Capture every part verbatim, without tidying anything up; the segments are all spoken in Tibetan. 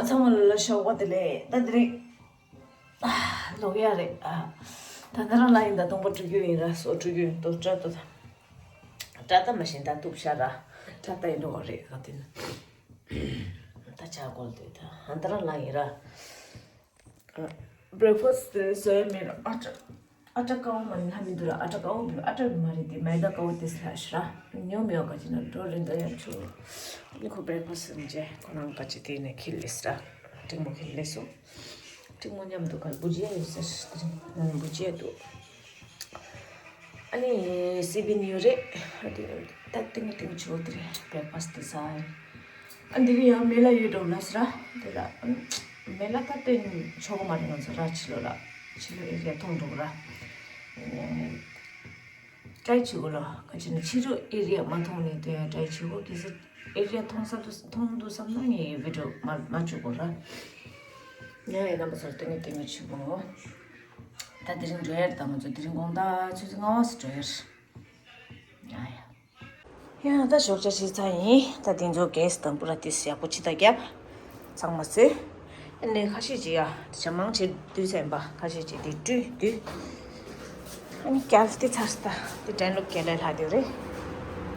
ཚང་མ་ལ་ཞོགས་པ་བདེ་ལེགས། ད་དེ་རིང་ལོག་ཡ་རེད། ད་ད་རང་ལ་ཡིན་ད་སྟོང་པ་སྤྲོད་རྒྱུ་ཡིན་ར་སོ་སྤྲོད་རྒྱུ་ཡིན་ཏོ་སྤྲད་ཏོ་ད། སྤྲད་ད་མ་ཤེས་ད་གཏུབ་ཤ་ར་སྤྲད་ད་ཡིན་འགྲོ་བ་རེད་ག་དེ་ན། ད་ཆ་གོལ་དུས་ད་ཧ་ད་རང་ལ་ཡིན་ར། བྷེ་རེག་ཕ་སི་ཊི་དེ་བཟོས་མེད་ལ་ཨ་ཏྲ་ཨ་ཏྲ་ཀའོ་མ་ནི་ལྷ་མི་འདུག་ར། ཨ་ཏྲ་ཀའོ་མི་ཨ་ཏྲ་མ་རེད་དེ་མའི་ད་ཀའོ་དེ་སླ་ཤི་ར། ཉོ་མེད་ག་ཅི་ན་འགྲོ་རེ་འདོད་ཡ་ཆུ། ནི་ཁོ་བྷེ་རེག་ཕ་སི་ཊི་མཇལ་ཁོ་རང་ག་ཅི་དེ་ནས་ཁྱི་ལས་ར། ཏྲིང་མོ་ཁྱི་ལས་སོ། ཏྲིང་མོ་མཉམ་དུ་ག་བུ་ཇི་ཡ་ཡོད་ཟེར་ཏྲིང་བུ་ཇི་ཡ་འདུག་ཨ་ནི་སི་བི་ནི་ཡོད་རེད། ཨ་དེ་ད་ཏིང་ཏིང་ཆུ་དེ་རེད་བྷེ་རེག་ཕ་སི་ཊི་དེ་ཟ་ཡ་རེད། ཨ་འདི་གི་ཡང་མེ་ལ་ཡོད་འགྲོ་ལ་སི་ར། དེ་ལ་མེ་ལ་ད་ཏིང་ཆོག་གི་མ་རེད། ང་ཚོ་ར་ཕྱི་ལོ་ལ་ཕྱི་ལོ་ཨེ་རི་ཡ་མཐོང་འགྲོ་གི་ར། ཀྲའི་བྱེད་གོ་ལ་ག་ཅི་ན་ཕྱི་རུ་ཨེ་རི་ཡ་མ་མཐོང་ནས་དེ་ཡང་ཀྲའི་བྱེད་གོ་གི་སི་ཨེ་རི་ཡ་མཐོང་ས་དུ་མཐོང་དུ་བསམ་ན་ངས་བི་ཌི་ཡོ་མ་མ་བཅུག་གོ་ར། ཡ་ཡ་རྣམ་པ་ཚོར་ཏིང་ཏིང་ཆུ་གོ། ད་དེ་རིང་འགྲོ་ཡ་རེད། ད་ང་ཚོ་དེ་རིང་དགོང་དག་ཆུ་ཚོད་ལྔ་བ་སུ་འགྲོ་ཡ་རེད། ཡ་ཡ། ཡང་ད་ཞོགས་ཇ་བྱས་ཚར་ཡིན། ད་དེ་ཚོ་གེ་སི་དང་པུ་ར་ཏིས་ཡག་པོ་ཅི་ད་རྒྱབ། ཚང་མ་ཟོས། ཨ་ནི་ཁ་ཤས་ཅིག་ཡ་ཇ་མང་ཆེ་དུས་ཚན་པ་ཁ་ཤས་ཅིག་དེ་བཀྲུས་དུས། ཨ་ནི་རྒྱབ་སྟེ་ཚར་ད་དེ་དྲན་ལུགས་རྒྱལ་ལས་ལྷག་དེ་རེད།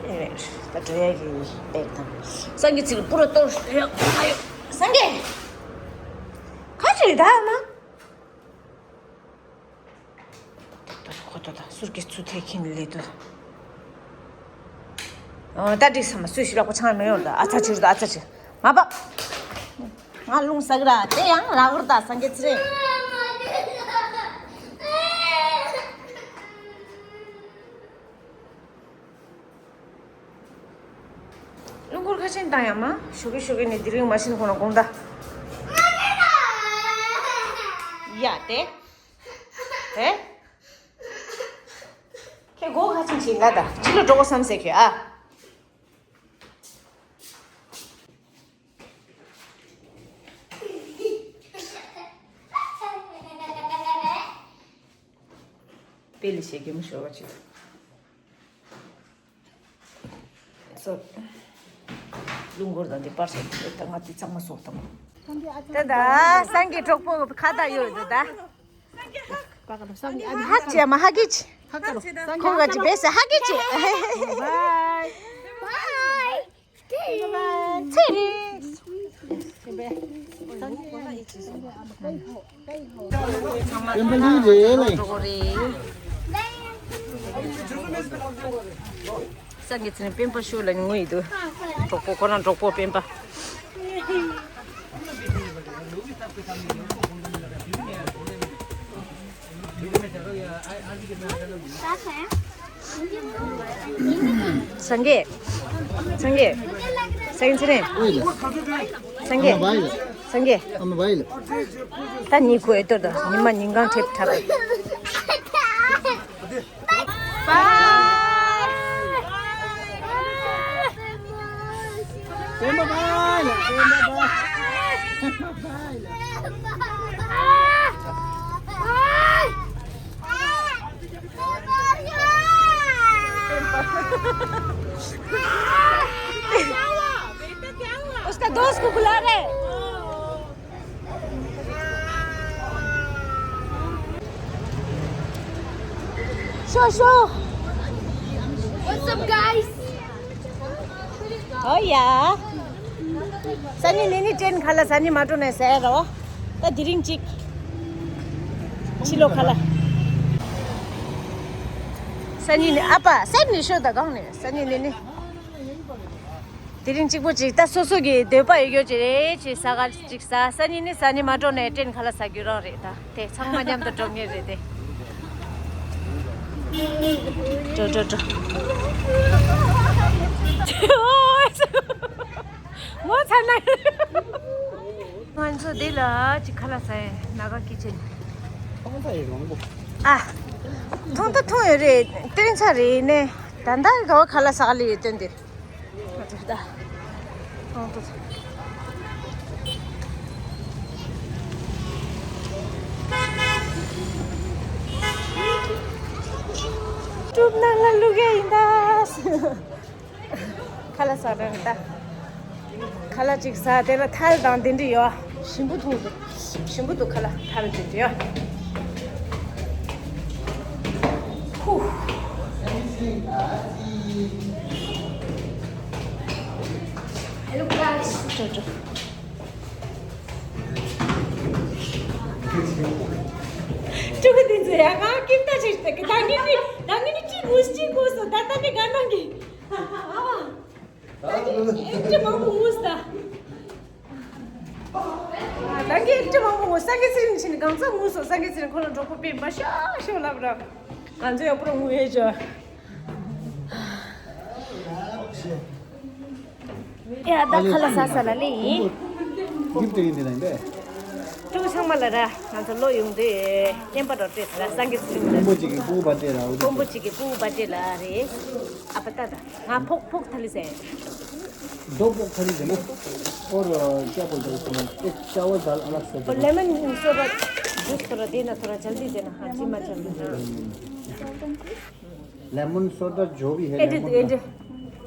ཨེ་རེད། ད་འགྲོ་ཡ་གི་བེག་དང་། སངས་རྒྱས་ཚིག་པུ་ར་གཏོར་ཡ་ཨ་ཡོ། སངས་རྒྱས། ཁ་ཅིག་ད་ཨ་མ། ཁོ་ཐོ་ད་སུར་གྱི་ཚུ་ཐེ་ཁིན་ལེ་དུ། ཨོ་ད་འགྲིག་ས་མ་སུ་ཞིག་ལ་ཁོ་ཆང་མེ་ཡོར་ད་ཨ་ཚ་ཆིར་ད་ཨ་ཚ་ཆིར་མ་པ། ང་རླུང་ཟ་གི་ར་དེ་ཡང་ར་གུར་ད་སངས་རྒྱས་ཚེ་རིང་། རླུང་འཁོར་ཁ་ཆེན་བཏང་ཡ་མ། ཞོགས་ཀས་ཞོགས་ཀས་ནས་དེ་རིང་མ་ཤི་ན་ཁོ་ན་དགོང་ད། ཡ་དེ། དེ། ཁྱེད་སྒོ་ཁ་ཆེན་ཞིག་ལ་ད་ཕྱི་ལོ་འགྲོ་གོ་བསམ་ཟེར་ཁྱོད་ཨ། དཔེ་ལས་བྱེད་གེ་མོ་ཤོར་བ་ཅིག་སོ། རླུང་འཁོར་དང་འདི་པར་ཆས་ད་ང་དེ་གཙང་མ་བཟོ་དང་། ད་ད་སང་གི་གྲོགས་པོ་ཁ་ད་ཡོད་འདུག་ད། ཧ་ཅེ་མ་ཧ་གི་ཅི། ཁོང་ག་ཅི་བེ་སེ་ཧ་གི་ཅི། ཚེ་རིང་། སྤེན་པ་ལུས་རེད་ལེ། སང་གི་ཚེ་རིང་སྤེན་པ་ཤོད་ལ་ངུ་ཡི་འདུག་གྲོགས་པོ་ཁོ་རང་གྲོགས་པོ་སྤེན་པ། སངས་རྒྱས། སངས་རྒྱས། སངས་རྒྱས་ཚེ་རིང་། སངས་རྒྱས། སངས་རྒྱས། ད་ཉིད་ཁུ་ཨེ་ཏོར་དང་ཉི་མ་ཉིན་གང་ཁྲེབ་ཁྲབ། उसका दोस्त को बुला रहे। Show, show. What's up, guys? Oh yeah. སང་ཉིན་ནི་ནི་ཏྲེན་ཁ་ལ་སང་ཉིན་མ་འགྲོ་ནས་ཟེར་རོ། ད་དེ་རིང་གཅིག་ཕྱི་ལོ་ཁ་ལ། སང་ཉིན་ནི་ཨ་ཕ་སང་ཉིན་ཤོད་ད་གང་ནས་སང་ཉིན་ནི་ནི། དེ་རིང་གཅིག་པོ་གཅིག་ད་སོ་སོ་གི་འདོད་པ་ཡོད་ཡོད་ཅིག་རེད་ཅེས་ས་ག་གཅིག་ས་ས་ཉིན་ནི་ས་ཉིན་མ་འགྲོ་ནས་ཏྲེན་ཁ་ལ་ས་རྒྱུ་རང་རེད་ད། དེ་ཚང་མ་མཉམ་དུ་འགྲོ་ངེས་རེད་དེ། འགྲོ་འགྲོ་འགྲོ། ངོ་ཚ་ན། ང་ཚོ་འདི་ལ་ཅིག་ཁ་ལག་ཟ་ཡས་ན་ག་ཀི་ཅན། ཨ། ཐུང་ཐུང་ཐུང་ཡོད་རེད། སྟོན་ཆ་རེད་ནས། ད་ལྟ་ག་བ་ཁ་ལག་ཟ་ག་ལ་ཡོད་སྟོན་འདིར། ང་ཚོ་ད། ཐུང་ཐུང་། ཀྲུབ་ནང་ལ་བླུག་གི་ཡིན་ད། ཁ་ལག་ཟ་རན་ད། ཁ་ལག་ཅིག་ཟ་དེ་ལ་ཐལ་དང་དེ་འདྲ་ཡོད། ཞིམ་པོ་འཐུང་དུ། ཞིམ་པོ་འདུག་ཁ་ལག་ཐར་འདི་འདྲ། ཧུ། Hello guys. ཅོ་ཅོ། ཕྲུ་གུ་འདི་ཚོ་ཡ་ག་ཀིམ་ཏ་ཆེ་ཏེ་ད་ངི་ནི་ད་ངི་ནི་ཅི་མུས་ཅི་གོ་སོ་ད་ད་ནི་ག་ནང་གི། ཨ་ད་ངི་ཨེ་ཅི་མང་པོ་མུས་ད། ད་ངི་ཨེ་ཅི་མང་པོ་མུས་སངས་རྒྱས་ཚེ་རིང་ཕྱིན་གང་ཚ་མུས་སོ་སངས་རྒྱས་ཚེ་རིང་ཁོ་ལ་གྲོགས་པོ་པེ་མ་ཤ་ཤོ་ལབ་ར། ང་ཚོ་ཡང་པུ་ར་ངུ་ཧེ་ཅོ། ཡ་ད་ཁ་ལག་ཟ་ས་ལ་ལེ་ཡིན། འགྲིག་དེ་ཡིན་དེ་ན་ཡིན་པས། ཀྲུང་ཚང་མ་ལ་ར་ང་ཚོ་ལོ་ཡོང་དུས་བསྟན་པ་རོ་སྤྲད་ས་ར་སངས་རྒྱས་ཚེ་རིང་ལ། དཔོན་པོ་གཅིག་གི་སྤུ་གུ་བར་ཏེ་ར་འོ་དཔོན་པོ་གཅིག་གི་སྤུ་གུ་བར་ཏེ་ལ་རེད། ཨ་པ་ཏ་ད་ང་ཕོག་ཕོག་ཐ་ལི་ཟེར། दो पोक थाली है ना? और अ, क्या बोलते हैं उसको? एक चावल दाल अलग से और देना। लेमन सोडा जूस थोड़ा देना, थोड़ा जल्दी देना। हाँ जी, मैं जल्दी। हाँ। लेमन सोडा जो भी है, एंड लेमन एंड का।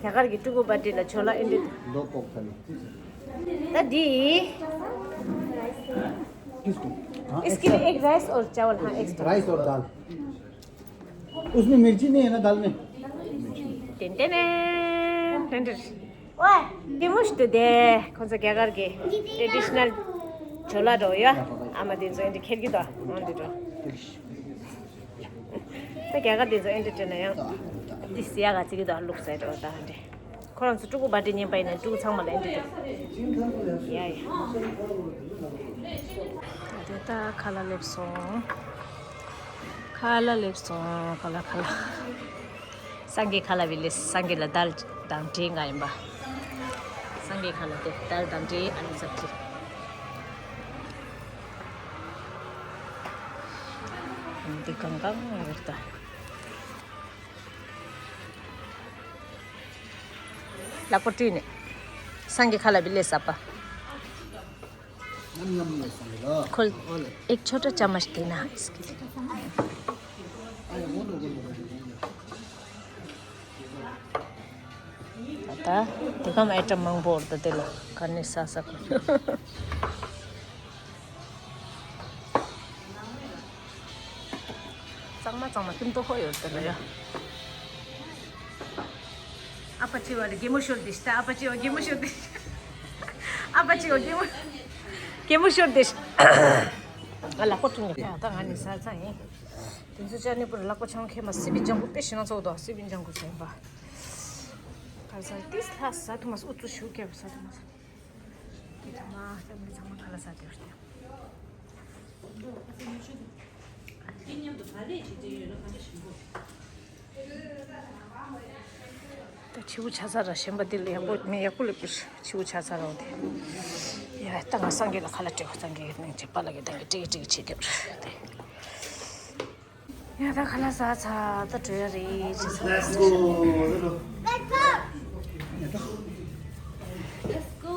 क्या कर के टुकु बर्थडे ला छोला एंड। दो पोक थाली। दादी। किसको? हाँ, इसके लिए एक्स्ट्रा। एक राइस और चावल, हाँ, एक्स्ट्रा। राइस और दाल। उसमें मिर्ची नहीं है ना दाल में? ཏན་ཏན་ཏན་ཏན། ཨོ། དེ་མོ་ཞིག་ཏུ་དེ་ཁོང་ཚོ་རྒྱ་གར་གྱི་ཊེ་ཌི་ཤི་ནལ་ཇོ་ལ་འགྲོ་ཡོད། ཨ་མ་དེ་ཚོ་ཨེ་འདྲ་ཁྱེར་གྱི་འདུག་འོང་དུ་འགྲོ། ད་རྒྱ་གར་དེ་ཚོ་ཨེ་འདྲ་སྤྲད་ན་ཡང་འདི་སི་ཡ་ག་ཅིག་གི་འདུག་ལུག་ཟེར་འགྲོ་ད་ཨེ་འདྲ། ཁོ་རང་ཚོ་ཕྲུ་གུ་བར་ཐི་ཌེ་ཉན་པ་ཡིན་ན་ཕྲུ་གུ་ཚང་མ་ལ་ཨེ་འདྲ་འདུག་ཡ་ཡ། དེ་ད་ཁ་ལག་སླེབས་སོང་། ཁ་ལག་སླེབས་སོང་། ཁ་ལག་ཁ་ལག་སངས་རྒྱས་ཁ་ལ་བི་ལེ། སངས་རྒྱས་ལ་དལ་དང་འདྲེ་ང་ཡིན་པ། སངས་རྒྱས་ཁ་ལ་དེ་དལ་དང་འདྲེ་ཨ་ནི་ཟབ་ཅིག་འདི་གང་གང་ཡོད་ད། ལག་པ་བཀྲུས་ནས། སངས་རྒྱས་ཁ་ལ་བི་ལེ་ཟབ་པ། ཁོལ། एक छोटा चम्मच देना इसके लिए। ད་ལྟ་དེ་གམ་ཨེ་ཊམ་མང་པོ་འོར་ད་དེ་ལ་ག་ནས་ས་ས་ཁོ། གཙང་མ་གཙང་མ་ཀིམ་ཏོ་ཧོ་ཡོད་དེ་ལ་ཡ། ཨ་ཕ་ཅི་བ་ལ་གད་མོ་ཤོར་དེ་ཤི་ད། ཨ་ཕ་ཅི་བ་གད་མོ་ཤོར་དེ་ཤི། ཨ་ཕ་ཅི་བ་གད་མོ་གད་མོ་ཤོར་དེ་ཤི། ཨ་ལ་ཁོ་ཐུང་གི་ད་ང་ནི་ས་ཚ་ཡིན། དེ་ཚོ་ཅག་ནི་པུར་ལག་པ་ཆང་ཁེ་མ་སི་པི་ལྗང་གུ་དཔེ་ཞིག་ན་ཚོགས་དོ་སི་པི་ལྗང་གུ་ཟེར་བ། ག་ས་ཏིས་ལྷ་ས་ཐུ་མ་སུ་ཚུ་ཞུ་ཁེ་བ་ས་ཐུ་མ་ས། དེ་ཐ་མ་ཕེ་མི་ཚང་མ་ཁ་ལག་ཟ་དེ་བར་ཏེ། ད་ཕྱི་པོ་ཆ་ཚ་ར་ཞེན་པ་དེ་ལ་ཡག་པོ་མི་ཡག་པོ་ལེགས་པོ་ཕྱི་པོ་ཆ་ཚ་ར་འོ་དེ། ཡ་ད་ང་སངས་རྒྱས་ལ་ཁ་ལག་སྤྲད་གོ་སངས་རྒྱས་ནང་ཅིག་པ་ལ་གི་ད་གི་ཀྲིག་ཀྲིག་བྱེད་དེ་བར་ཏེ། ཡ་ད་ཁ་ལག་ཟ་ཚར་ད་བྲོས་ཡ་རེད་ཅེས་ཟེར། Let's go. Let's go.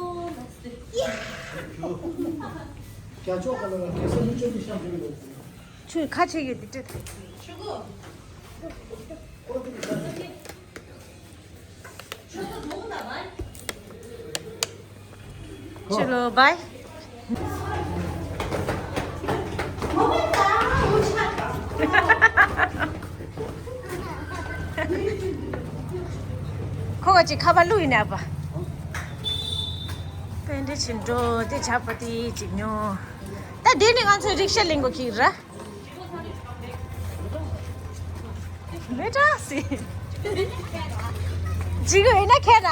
ཁྱོད་ཁ་ཆེ་ཡོད་དེ་སྤྲད། चलो बाय। ཁོ་ག་ཅིག་ཁ་པར་བླུགས་ཡིན་ནས་པ། དཔེ་འདྲ་ཕྱིན་འགྲོ་དེ་ཆགས་པ་དེ་ཅིག་ཉོ། ད་དེ་ནི་ང་ཚོའི་རིག་ཤ་ལེན་དགོས་ཀྱི་ར། མེ་ཏྲ་སི། ཇི་གོ་ཡིན་ན་ཁྱེད་ར།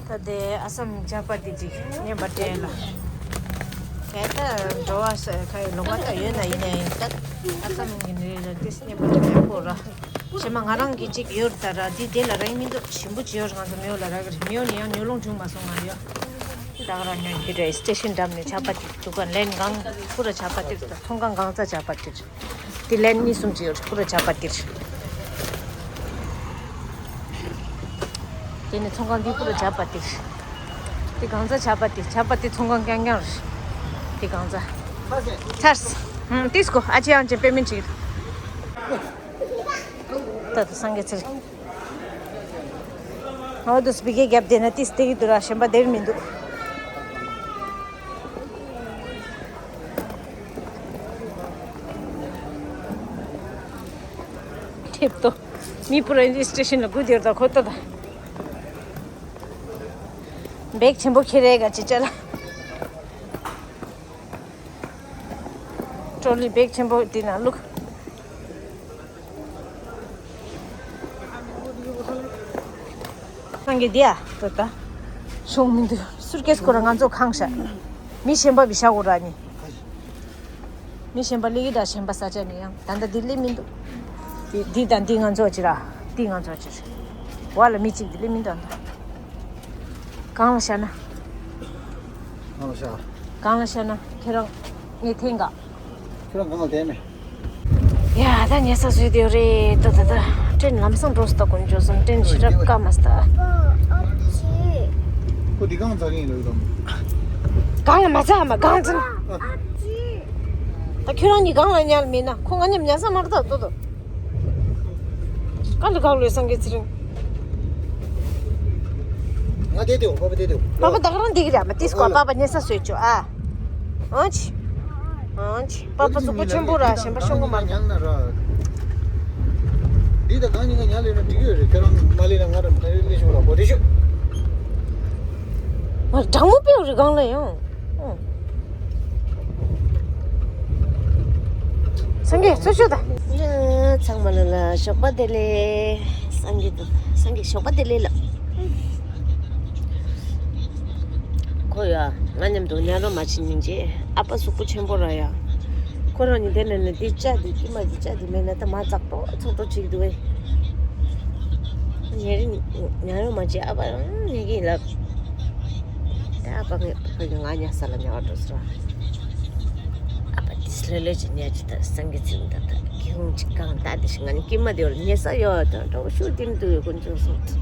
ད་དེ་ཨ་སམ་ཇ་པ་ཏི་ཅིག་ཉན་པ་དྲན་ལ། གལ་ཏེ་འགྲོ་བ་ས་ཁ་ཡི་ལོག་པ་ད་ཡོད་ན་ཡིན་ན་ཡིན་ད། ཨ་སམ་གི་ནི་ར་ཏིས་ཉན་པ་དྲན་ཡག་པོ་ར། ཕྱི་མ་ང་རང་གི་ཅིག་ཡོད་ད་ར་འདི་དེ་ལ་རིང་མི་འདུག་ཞིམ་པོ་ཅི་ཡོད་ང་ཚོ་མེའོ་ལ་ར་གི་རེད་མེའོ་ནི་ཡང་ཉོ་ལོང་བྱུང་མ་སོང་ང་ཡོད། ད་ག་རང་ཉོ་ཡིན་གི་རེད་སི་ཊེ་ཤན་འགྲམ་ནས་ཇ་པ་ཏི་དུ་ག་ལན་གང་པུ་ར་ཇ་པ་ཏི་རེད་ད་ཚོང་ཁང་གང་ཚ་ཇ་པ་ཏི་རེད། དེ་ལན་གཉིས་གསུམ་ཅི་ཡོད་རེད་པུ་ར་ཇ་པ་ཏི་རེད། དེ་ནས་ཚོང་ཁང་འདི་པུ་ར་ཇ་པ་ཏི་རེད། དེ་གང་ཚ་ཇ་པ་ཏི་ཇ་པ་ཏི་ཚོང་ཁང་རྐྱང་རྐྱང་རེད། དེ་གང་ཚ། ཚར་སོང་། ཧུམ་ཏིས་གོ་ཨ་ཅེ་ཨང་ཅེ་པེ་མེན་ཅིག་ད་ད་སངས་རྒྱས་ཚེ་རིང་། ཨོ་དུ་སྤི་ཀའི་རྒྱབ་དེ་ན་ཏིས་དེ་གི་དུ་ར་གཞན་པ་དེར་མི་འདུག་ཁྲིབ་ཏོ། མི་པུ་ར་ཨིན་ཇི་སི་ཊེ་ཤན་ལ་སྒུག་དེར་ད་ཁོ་ཏོ་ད། བེག་ཆེན་པོ་ཁྱེར་རེ་ག་ཅི་ཅ་ལ། ཏྲོ་ལི་བེག་ཆེན་པོ་དེ་ན་བླུགས། སངས་རྒྱས་འདི་ཡ་ཏོ་ད། ཤོང་མི་འདུག་སུར་ཀེས་ཁོ་ར་ང་ཚོ་ཁང་ཤ། མི་གཞན་པ་བི་ཤ་འོ་ར་ནི། མི་གཞན་པ་ལི་ཡི་ད་གཞན་པ་ས་ཆ་ནི་ཡང་ད་ལྟ་འདི་ལི་མི་འདུག་འདི་འདི་དང་འདི་ང་ཚོ་ཅི་ར། འདི་ང་ཚོ་ཅི་ར། བ་ལ་མི་གཅིག་འདི་ལི་མི་འདུག་ཨ་ད། གང་ལ་ཤ་ན། གང་ལ་ཤ། གང་ལ་ཤ་ན་ཁྱེད་རང་ངས་འཐེན་ག་ཁྱོད་རང་གང་ལ་བསྡད་མེད། ཡ་ད་ཉལ་ས་བཟོས་དེ་རེད་ད་ད་ད། ཏྲེན་ལམ་སང་འགྲོ་སྟ་དཀོན་མཆོག་གསུམ། ཏྲེན་ཞེ་དྲག་དཀའ་མ་སྟ། ཁོ་འདི་གང་ཚ་གིན་ལོས་དང་། གང་ལ་མ་ཚ་མ་གང་ཚ། ད་ཁྱོད་རང་གཉིས་གང་ལ་ཉལ་མེད་ན་ཁོ་ང་མཉམ་ཉལ་ས་མ་རེད་ད་ཏོ་ཏོ། ག་ལ་ག་ལོས་སངས་རྒྱས་ཚེ་རིང་། ང་བསྡད་དེའོ་པ་པ་བསྡད་དེའོ། པ་པ་ད་ག་རང་འདི་གི་རེད་མ་ཏིས་ཀོ་པ་པ་ཉལ་ས་བཟོས་ཆོག་ཨ། ཨོ་ཆི། ཨོ་ཆི། པ་པ་གཟུགས་པོ་ཆེན་པོ་ར་གཞན་པ་ཤོང་གི་མ་རེད། འདི་ད་གང་ཉིན་ཀ་ཉལ་ལས་ན་འགྲིག་ཡོད་རེད། ཁྱེད་རང་མ་ལས་ན་ང་རང་ག་རེ་ལས་ཤོག་ལ་གོ་རེ་ཤོད། ང་གྲང་མོ་དཔེ་རེད་གང་ལ་ཡང་། ཨོ། སངས་རྒྱས་ཚུར་ཤོག་ད། ཚང་མ་ལ་ལ་ཞོགས་པ་བདེ་ལེགས། སངས་རྒྱས་དང་སངས་རྒྱས་ཞོགས་པ་བདེ་ལེགས་ལ། ཁོ་ཡ་ང་མཉམ་དུ་ཉལ་རོགས་མ་བྱེད་སྙིང་རྗེ། ཨ་ཕ་གཟུགས་པོ་ཆེན་པོ་ར་ཡ། ཁོ་རང་གཉིས་དེ་ནས་ནི་འདི་ལྕགས་འདི་ཀྱི་མ་གི་ལྕགས་འདི་མེད་ན་ད་མ་ཙག་ཏོ་ཚོགས་ཏོ་ཅིག་འདུག་ཨེ། ཉལ་རི་ཉལ་རོགས་མ་བྱེད་ཨ་ཕ་ཡང་ཉལ་གི་ལབ། ད་ཨ་ཕ་ངས་ཕ་གི་ང་ཉལ་ས་ལ་ཉལ་བ་འགྲོ་ཟེར་བ། ཨ་ཕ་དེས་ལྷོད་ལྷོད་ཅིག་ཉལ་ཅིག་ད་སངས་རྒྱས་ཚིག་འདི་ད་སྐྱིད་ཁུང་ཅིག་གང་ད་དེ་ཞིག་ང་ནི་སྐྱིད་མ་དེ་བར་ཉལ་ས་ཡོད་ད་འགྲོ་ཤུགས་ལྡན་དུ་ཡོད་ཀུན་སྤྱོད་སོང་།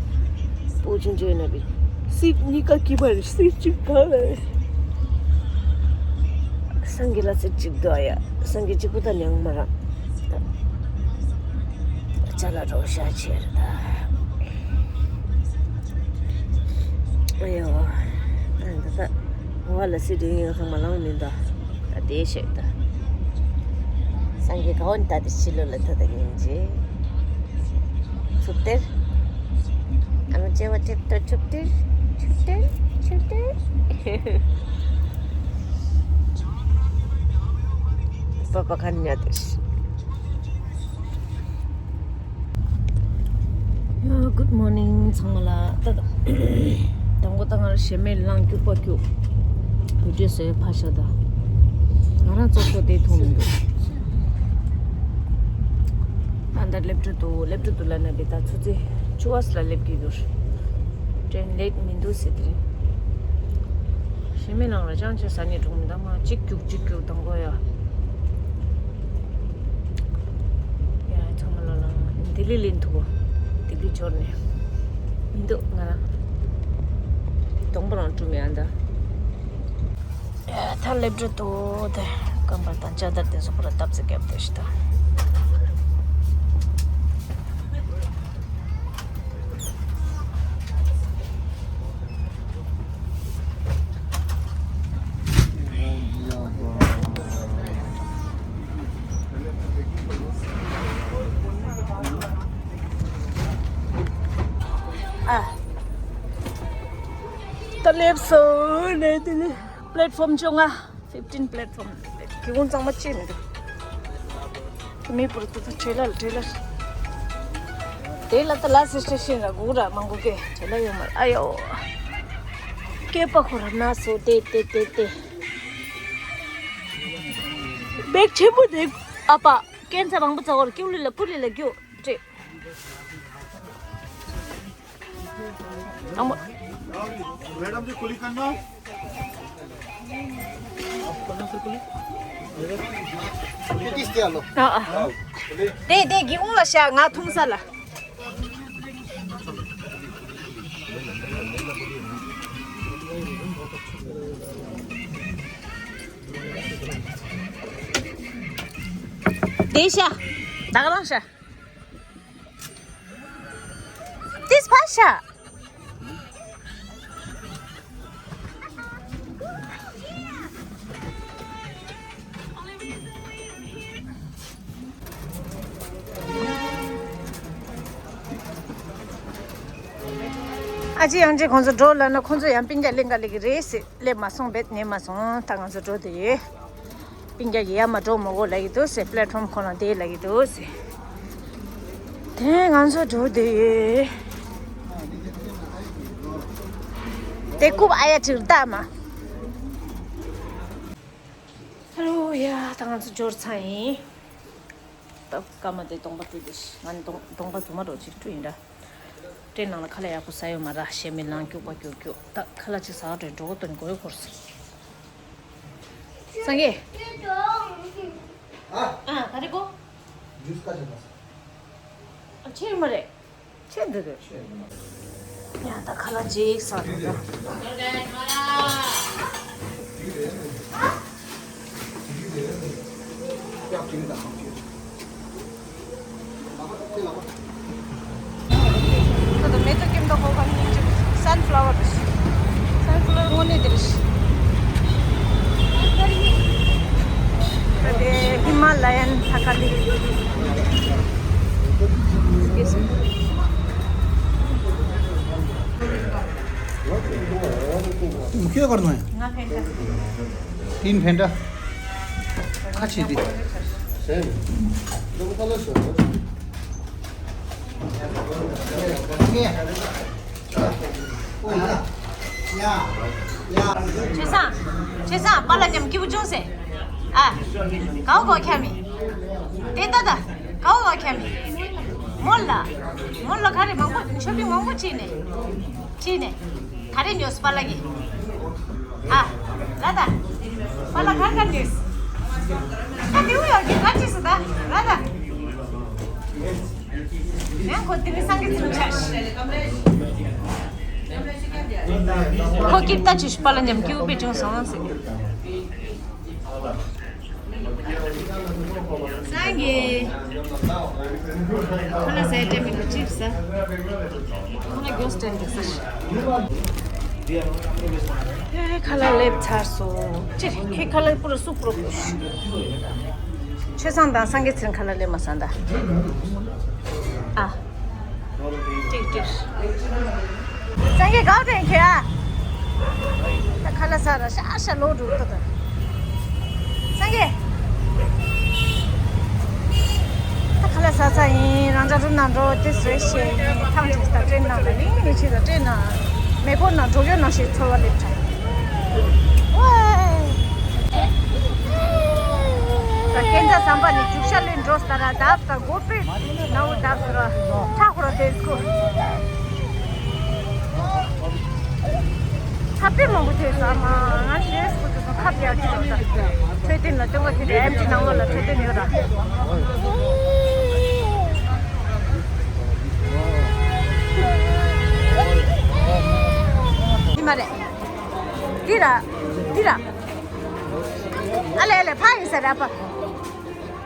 པོ་ཆུང་ཆུང་ཡོད་ན་བི་སྲིད་གཉིས་ཀ་སྐྱིད་པ་རེད། སྲིད་གཅིག་གང་ལ་རེད། སངས་རྒྱས་ལ་སྲིད་གཅིག་འདུག་ཡ། སངས་རྒྱས་གཅིག་པུ་ད་ཉང་མ་ར། ཅ་ལག་འགྲོ་ཤ་ཆེར་ད། ཨ་ཡོ། ཨ་ད་ད། ང་ལ་སི་ཌི་ཡིན་ཚང་མ་ལང་མིན་ད། ད་དེ་ཤེས་ད། སངས་རྒྱས་ག་འོན་ད་དེ་ཕྱི་ལོ་ལ་ད་ད་ཉིན་རྗེས། ཚུབ་སྟེར། ཨ་མ་ཅེ་བ་ཅེ་ཏོ་ཆུབ་སྟེར། ཆུབ་སྟེར། ཆུབ་སྟེར། པ་པ་ཁན་ཉ་དེ། ཡ། Good morning ཚང་མ་ལ། ད་ད་དང་པོ་ད་ང་རང་ཞེ་མེད་ལངས་རྒྱུག་པ་རྒྱུག་བི་ཌིའོ་བཟོས་ཕ་ཤ་ད། ང་རང་ཚོ་ཚོ་དེ་མཐོང་མི་འདུག་ད་ད་སླེབས་འགྲོ་འདུག་སླེབས་འགྲོ་འདུག་ལབ་ན་དེ་ད་ཚོ་ཚེ་ཆུ་བ་སི་ལ་སླེབས་ཀྱི་ཡོད། ཏྲེན་ལེཊ་མི་འདུག་ཟེར་དེ་རིང་། ཞེ་མེད་ལངས་ར་ཅང་ཅེ་ས་ནས་གྲོང་མི་ད་མ་གཅིག་རྒྱུག་གཅིག་རྒྱུག་དང་པོ་ཡ། ཡ་ཚང་མ་ལ་ལ་ལྡི་ལི་ལིན་ཐུག་གོ། ལྡི་ལི་འབྱོར་ནས་མི་འདུག་ང་རང་དང་པོ་རང་གྲུམ་ཡ་འདི། ཡ་ད་སླེབས་འགྲོ་འདུག་དེ་ཀམ་པལ་དང་ཅ་དར་དེ་ཚོ་པུ་ར་སྟབས་ཙེ་བརྒྱབ་དེ་ཤི་ད། ཨ། ད་སླེབས་སོང་ནས་དེ་ནི་པླེཊ་ཕོམ་བཅོ་ལྔ། ཕིཕ་ཊིན་པླེཊ་ཕོམ། སྒེའུ་ཁུང་གཙང་མ་ཅིག་མི་འདུག་མི་བུར་ཏུ་ཏུ་ཁྲེ་ལར་ཁྲེ་ལར། དེ་ལ་ད་ལ་སི་སི་ཊེ་ཤན་ར་སྒུག་ར་མང་པོ་སྐད་ཁྲེ་ལར་ཡོད་མ་རེད། ཨ་ཡོ། སྐད་པ་ཁོ་ར་ན་སོ་ཏེ་ཏེ་ཏེ་ཏེ། བེག་ཆེན་པོ་དེ་ཨ་ཕ་སྐད་ཆ་མང་པོ་ཚ་བར་ཀིའུ་ལི་ལ་ཀུ་ལི་ལ་རྒྱུ་ཏྲེ། मैडम जी, कुली करना। དེ་དེ་སྒེའུ་ཁུང་ལ་ཤ་ང་འཐུང་ས་ལ། དེ་ཤ། ད་ག་རང་ཤ། ཏིས་ཕ་ཤ། ཅི་ཡང་ཅི་ཁོང་ཚོ་འགྲོ་ལབ་ན་ཁོང་ཚོ་ཡང་སྤུན་ཀྱག་ལེན་ག་ལེ་གི་རེད་ཟེར་སླེབས་མ་སོང་བས་ཉན་མ་སོང་། ད་ང་ཚོ་འགྲོ་དེ་ཡོད། སྤུན་ཀྱག་གི་ཡར་མར་འགྲོ་མི་དགོས་ལབ་ཀྱི་འདུག་ཟེར། པླེ་ཊི་ཧྥོམ་ཁོ་རང་དེ་ལབ་ཀྱི་འདུག་ཟེར། དེ་ང་ཚོ་འགྲོ་དེ་ཡོད། དེ་རྐུབ་ཨ་ཡ་ཅིག་ལྟ་མ། ཧ་ལོ་ཡ། ད་ང་ཚོ་འབྱོར་ཚར་ཡིན། ད་སྐར་མ་དེ་གདོང་པ་བཀྲུས་དེ་ང་ནི་གདོང་གདོང་པ་རྫུན་མ་རོ་ཅིག་བཀྲུས་ཡིན་འདྲ། ཊེན་ནང་ལ་ཁ་ལག་ཡག་པོ་ཟ་ཡོད་མ་ར། ཞེ་མི་ལང་སྐྱུག་པ་སྐྱུག་སྐྱུག་ད་ཁ་ལག་ཅིག་ཟ་བ་འགྲོ་འགྲོ་གོ་དོན་གོ་ཡོད་གོར་སོང་། སངས་རྒྱས། ཨ། ཨ་ག་རེ་གོ། ཇུས་ཀ་ཅིག་ཟ། ཨ་ཆེ་མ་རེད། ཆེ་འདི་རེད། ཡང་ད་ཁ་ལག་ཅིག་ཟ་འགྲོ་ད། ད་ལྟ་མེ་ཏོག་སྐྱེམས་ཏོག་ཧོ་ཁ་མིན་ཅིག་སན་ཕ་ལ་ཝར་རེད། སན་ཕ་ལ་ཝར་དངོས་གནས་དེ་རེད། ད་དེ་ཧི་མ་ལ་ཡན་ཐ་ཀ་ལི། ཁྱོད་གར་ནང་ཡང་། ང་ཕན་ཐོགས། ཏིན་ཕན་ཏྲ། ཁ་ཆེ་དེ། ཆོས་བཟང་། ཆོས་བཟང་། པཱ་ལགས་མཉམ་སྐྱིད་པོ་བྱུང་ཟེར། ཨ། གའོ་གའོ་ཁྱ་མི། དེ་ལྟ་ད། གའོ་གའོ་ཁྱ་མི། མོ་ལ། མོ་ལ་ག་རེ་མང་པོ་ཤོ་པིང་མང་པོ་བྱས་ནས། ཁྲིད་ནས། ག་རེ་ཉོས་པཱ་ལགས་ཀྱིས། ཨ། ལ་ད། པཱ་ལགས་ག་ག་ཉོས། ཨ་དེ་བུ་ཡོད་ཀྱི་ག་ཅི་སུ་ད། ལ་ད། ཡང་ཁོ་དེ་ནི་སངས་རྒྱས་ཚུལ་ཆ་ཤི། ཁོ་ཀིར་ད་ཅི་ཤི་པཱ་ལགས་མཉམ་སྐྱིད་པོ་པེ་ཅུང་སོང་ཟེར། སངས་རྒྱས། ཁོ་ལ་ཟས་སྤྲད་མི་འདུག་ཅིག་ཟ། ཁོ་ལ་མགོ་སྤྲད་འདུག་ཟ། ཨེ་ཁ་ལག་སླེབས་ཚར་སོང་། ཅིག་ཁྱེད་ཁ་ལག་པུ་ར་སུ་པུ་རོ་པུ། ཆོས་བཟང་དང་སངས་རྒྱས་ཚེ་རིང་ཁ་ལག་སླེབས་མ་སོང་ད། ཨ། ཀྲིག་ཀྲིག་སངས་རྒྱས་གའུ་དྲན་ཁྱོད་ཨ། ད་ཁ་ལག་ཟ་ར་ཤ་ཤ་ལོ་འགྲོ་ཏོ་ད། སངས་རྒྱས། ད་ཁ་ལག་ཟ་ས་ཡིན། རང་ཅག་རུ་ནང་འགྲོ་དེ་བཟོས་ཤེས་ཡིན། ཐང་ཅིག་ད་ཏྲེན་ནང་ལ་ལིང་ནི་ཆི་ད་ཏྲེན་ནང་མེ་འཁོར་ནང་འགྲོ་རྒྱུ་ནང་ཞིག་ཚོར་བ་སླེབས་ཐལ། ཝེ། ད་སྐད་ཆ་བསམ་པ་ནི་རྒྱུག་ཤ་ལེན་འགྲོ་ས་ར་བརྡབ་ད་སྒོ་པེ་ནའུ་བརྡབ་ས་ར་ཁྲ་ཁོ་ར་དེ་སྐུ། ཚ་པེ་མང་པོ་ཐེབས་ས་མ་ང་ཞེས་སྐུ་དུ་སོང་ཁ་བརྒྱབ་ཀྱི་ཡོད་ད། འཕྲོད་བསྟེན་ལ་སྟོན་པ་དེ་རེད། ཨེམ་ཆི་ནང་ལོགས་ལ་འཕྲོད་བསྟེན་ཡོད་ར། དེ་མ་རེད། འདི་ར། འདི་ར། ཨ་ལེ་ཨ་ལེ་ཕ་ཡིན་ས་ར་པ།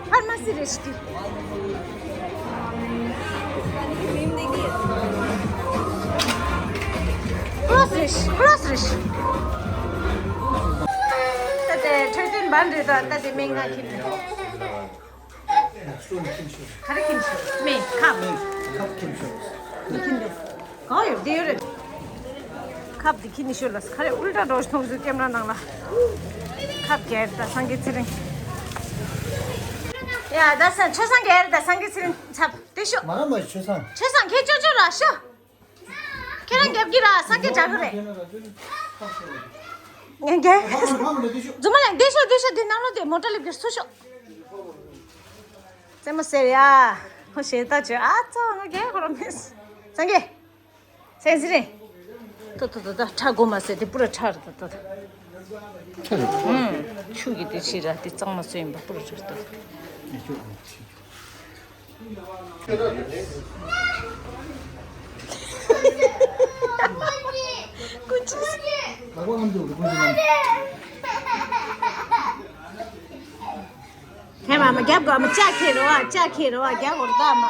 ཕར་མ་སི་རེ་ཤི་ཏི། ཀྲོས་རེ་ཤི། ཀྲོས་རེ་ཤི། ད་དེ་འཕྲོད་བསྟེན་བན་རེད་ད། ད་དེ་མིང་ང་ཁྱིམ་ནས། ག་རེ་ཁྱིམ་ཤོད། མེ་ཁབ། ཁབ་ཁྱིམ་ཤོད། མི་ཁྱིམ་དེ། གང་ཡོད་དེ་ཡོད་རེད། ཁབ་དེ་ཁྱི་ནི་ཤོད་ལ་ཁ་རེ་ཨུལ་ཏྲ་འགྲོ་མཐོང་ཟུག་ཀེམ་ར་ནང་ལ། ཁབ་རྒྱལ་ད་སངས་རྒྱས་ཚེ་རིང་། ཡ་ད་སང་ཆོས་སངས་རྒྱས་རེད་ད་སངས་རྒྱས་ཚེ་རིང་ཚབ་དེ་ཤོ། མ་ར་མ་ཆོས་སངས། ཆོས་སངས་ཁྱེད་ཅོ་ཅོ་ར་ཤོ། ཁྱེད་རང་རྒྱབ་ཀྱི་ར་སངས་རྒྱས་འདྲ་གི་རེད། ངན་རྒྱལ། རྫུན་མ་ལ་འདི་ཤོ་འདི་ཤོ་འདི་ནང་ལོ་འདི་མོ་ཊ་ལེབ་ཀྱི་སུ་ཤོ། རྩེད་མོ་ཟེར་ཡ། ཧོ་ཞེ་ད་ཅོ་ཨ་ཙོ་ང་རྒྱལ་ཁོ་ར་མེད། སངས་རྒྱས། སེང་ཟི་རེད། ཏོ་ཏོ་ཏོ་ཏོ་ཁྲ་དགོ་མ་ཟེར་དེ་པུ་ར་ཁྲ་རེད་ཏོ་ཏོ། ཁྲ་རེད། ཨུམ། ཆུ་གི་དེ་ཕྱི་ར་དེ་གཙང་མ་སོ་ཡིན་པ་པུ་ར་ཁྲ་རེད་ཏོ། ཀུན་ཅི། ལག་པ་ཨམ་དུ་ཀུན་ཅི་ལམ། ཧེ་མ་མ་རྒྱབ་གོ་མ་ལྕགས་ཁེ་རོ་ཨ་ལྕགས་ཁེ་རོ་ཨ་རྒྱབ་གོ་རོ་ད་མ།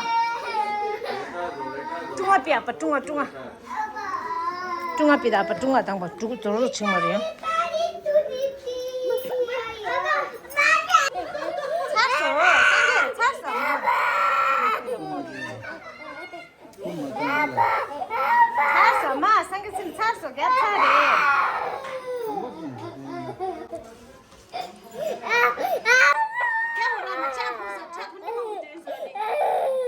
ཀྲུང་ཨ་པི་ཨ་པ་ཀྲུང་ཨ་ཀྲུང་ཨ། ཀྲུང་ཨ་པི་ད་པ་ཀྲུང་ཨ་དང་པ་ཀྲུ་ཀྲུ་རུ་ཆིང་མ་རེ་ཡང་། ཚར་སོང་ཚར་སོང་། ཚར་སོང་། མ་སངས་ ལགས་སོ་རྒྱབ་ཚར་རེད།